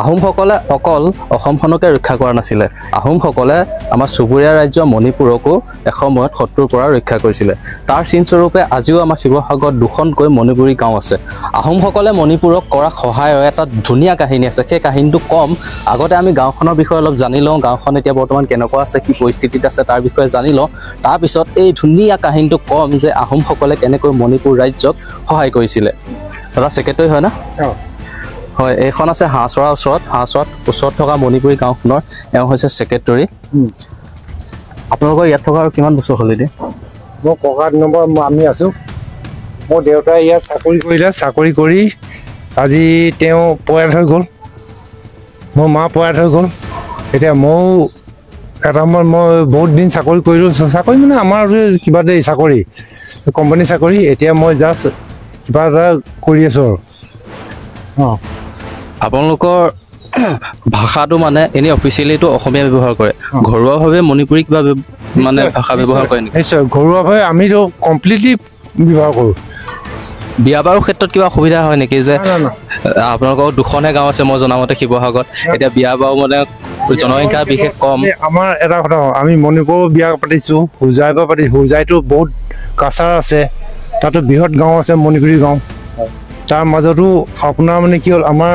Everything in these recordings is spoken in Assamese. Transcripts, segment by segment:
আহোমসকলে অকল অসমখনকে ৰক্ষা কৰা নাছিলে, আহোমসকলে আমাৰ চুবুৰীয়া ৰাজ্য মণিপুৰকো এসময়ত শত্ৰুৰ পৰা ৰক্ষা কৰিছিলে। তাৰ চিনস্বৰূপে আজিও আমাৰ শিৱসাগৰত দুখনকৈ মণিপুৰী গাঁও আছে। আহোমসকলে মণিপুৰক কৰা সহায়ৰ এটা ধুনীয়া কাহিনী আছে, সেই কাহিনীটো কম। আগতে আমি গাঁওখনৰ বিষয়ে অলপ জানি লওঁ, গাঁওখন এতিয়া বৰ্তমান কেনেকুৱা আছে, কি পৰিস্থিতিত আছে তাৰ বিষয়ে জানি লওঁ। তাৰপিছত এই ধুনীয়া কাহিনীটো কম যে আহোমসকলে কেনেকৈ মণিপুৰ ৰাজ্যক সহায় কৰিছিলে। দাদা ছেক্ৰেটাৰী হয় না? হয়, এইখন আছে হাঁহচৰাৰ ওচৰত। হাঁহচৰাত ওচৰত থকা মণিপুৰী গাঁওখনৰ এওঁ হৈছে ছেক্ৰেটাৰী। আপোনালোকৰ ইয়াত থকা আৰু কিমান বছৰ হ'ল এতিয়া? মোৰ ককাৰ নম্বৰ আমি আছোঁ। মোৰ দেউতাই ইয়াত চাকৰি কৰিলে, চাকৰি কৰি আজি তেওঁ প্ৰয়াত হৈ গ'ল। মোৰ মা প্ৰয়াত হৈ গ'ল। এতিয়া ময়ো এটা সময়ত মই বহুত দিন চাকৰি কৰিলোঁ। চাকৰি মানে আমাৰ কিবা দেই চাকৰি, কোম্পানী চাকৰি। এতিয়া মই জাষ্ট কিবা এটা কৰি আছোঁ আৰু। অঁ, আপোনালোকৰ ভাষাটো মানে এনেই অফিচিয়েলিটো অসমীয়া ব্যৱহাৰ কৰে, ঘৰুৱাভাৱে মণিপুৰী কিবা মানে ভাষা ব্যৱহাৰ কৰে নেকি? নিশ্চয়, ঘৰুৱাভাৱে আমিতো কমপ্লিটলি ব্যৱহাৰ কৰোঁ। বিয়া বাৰুৰ ক্ষেত্ৰত কিবা অসুবিধা হয় নেকি? যে আপোনালোকৰ দুখনহে গাঁও আছে মই জনামতে শিৱসাগৰত, এতিয়া বিয়া বাৰু মানে জনসংখ্যা বিশেষ কম। আমাৰ এটা কথা, আমি মণিপুৰৰ বিয়া পাতিছোঁ, হোজাইৰ পৰা পাতিছোঁ। হোজাইতো বহুত কাছাৰ আছে, তাতো বৃহৎ গাঁও আছে মণিপুৰী গাঁও। তাৰ মাজতো আপোনাৰ মানে কি হ'ল, আমাৰ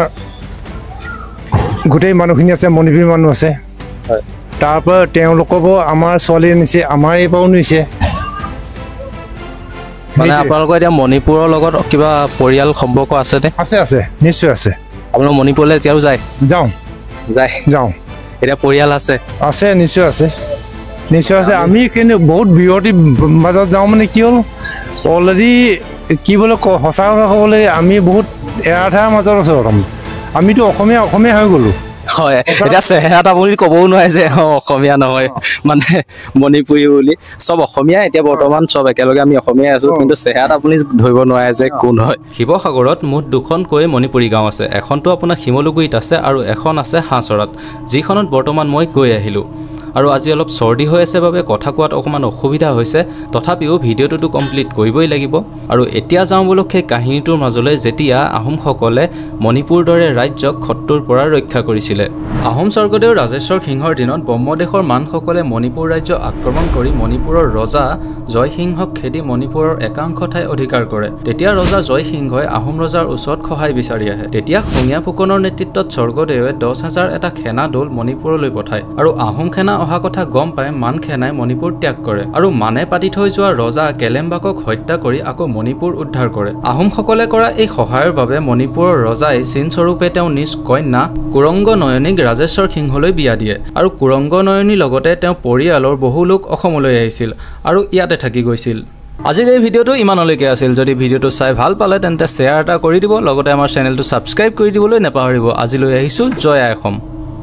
গোটেই মানুহখিনি আছে, মণিপুৰী মানুহ আছে। তাৰপৰা তেওঁলোককো আমাৰ ছোৱালী আনিছে, আমাৰ এই পৰাও নিছে। মানে আপোনালোকৰ এতিয়া মণিপুৰৰ লগত কিবা পৰিয়াল সম্পৰ্ক আছেনে? আছে, আছে, নিশ্চয় আছে। আপোনালোক মণিপুৰলৈ এতিয়াও যায়? যাওঁ। যায়? যাওঁ। এতিয়া পৰিয়াল আছে? আছে, নিশ্চয় আছে, নিশ্চয় আছে। আমি কিন্তু বহুত বিৰতিৰ মাজত যাওঁ। মানে কি হ'ল, অলৰেডি কি বোলে সঁচা কথা ক'বলৈ আমি বহুত এৰা ঠেৰাৰ মাজত আছোঁ। আমিতো অসমীয়া অসমীয়া হৈ গ'লোঁ। হয়, এতিয়া চেহেৰাত আপুনি ক'বও নোৱাৰে যে অসমীয়া নহয়, মানে মণিপুৰী বুলি। চব অসমীয়া এতিয়া বৰ্তমান চব একেলগে আমি অসমীয়াই আছোঁ, কিন্তু চেহেৰাত আপুনি ধৰিব নোৱাৰে যে কোন হয়। শিৱসাগৰত মুঠ দুখনকৈ মণিপুৰী গাঁও আছে। এখনটো আপোনাৰ শিমলুগুৰিত আছে আৰু এখন আছে হাঁহচৰাত, যিখনত বৰ্তমান মই গৈ আহিলোঁ। আৰু আজি অলপ চৰ্দি হৈ আছে বাবে কথা কোৱাত অকণমান অসুবিধা হৈছে, তথাপিও ভিডিঅ'টোতো কমপ্লিট কৰিবই লাগিব। আৰু এতিয়া যাওঁ বোলো সেই কাহিনীটোৰ মাজলৈ, যেতিয়া আহোমসকলে মণিপুৰ দৰে ৰাজ্যক শত্ৰুৰ পৰা ৰক্ষা কৰিছিলে। আহোম স্বৰ্গদেউ ৰাজেশ্বৰ সিংহৰ দিনত ব্ৰহ্মদেশৰ মানসকলে মণিপুৰ ৰাজ্য আক্ৰমণ কৰি মণিপুৰৰ ৰজা জয়সিংহক খেদি মণিপুৰৰ একাংশ ঠাই অধিকাৰ কৰে। তেতিয়া ৰজা জয়সিংহই আহোম ৰজাৰ ওচৰত সহায় বিচাৰি আহে। তেতিয়া খঙীয়া ফুকনৰ নেতৃত্বত স্বৰ্গদেৱে 10,000 এটা সেনা দল মণিপুৰলৈ পঠায় আৰু আহোম সেনা অহা কথা গম পাই মান সেনাই মণিপুৰ ত্যাগ কৰে আৰু মানে পাতি থৈ যোৱা ৰজা কেলেম্বাকক হত্যা কৰি আকৌ মণিপুৰ উদ্ধাৰ কৰে। আহোমসকলে কৰা এই সহায়ৰ বাবে মণিপুৰৰ ৰজাই চিনস্বৰূপে তেওঁ নিজ কন্যা কুৰংগ নয়নীক ৰাজেশ্বৰ সিংহলৈ বিয়া দিয়ে আৰু কুৰংগ নয়নীৰ লগতে তেওঁ পৰিয়ালৰ বহু লোক অসমলৈ আহিছিল আৰু ইয়াতে থাকি গৈছিল। আজিৰ এই ভিডিঅ'টো ইমানলৈকে আছিল। যদি ভিডিঅ'টো চাই ভাল পালে তেন্তে শ্বেয়াৰ এটা কৰি দিব, লগতে আমাৰ চেনেলটো ছাবস্ক্ৰাইব কৰি দিবলৈ নাপাহৰিব। আজিলৈ আহিছোঁ, জয় আই অসম।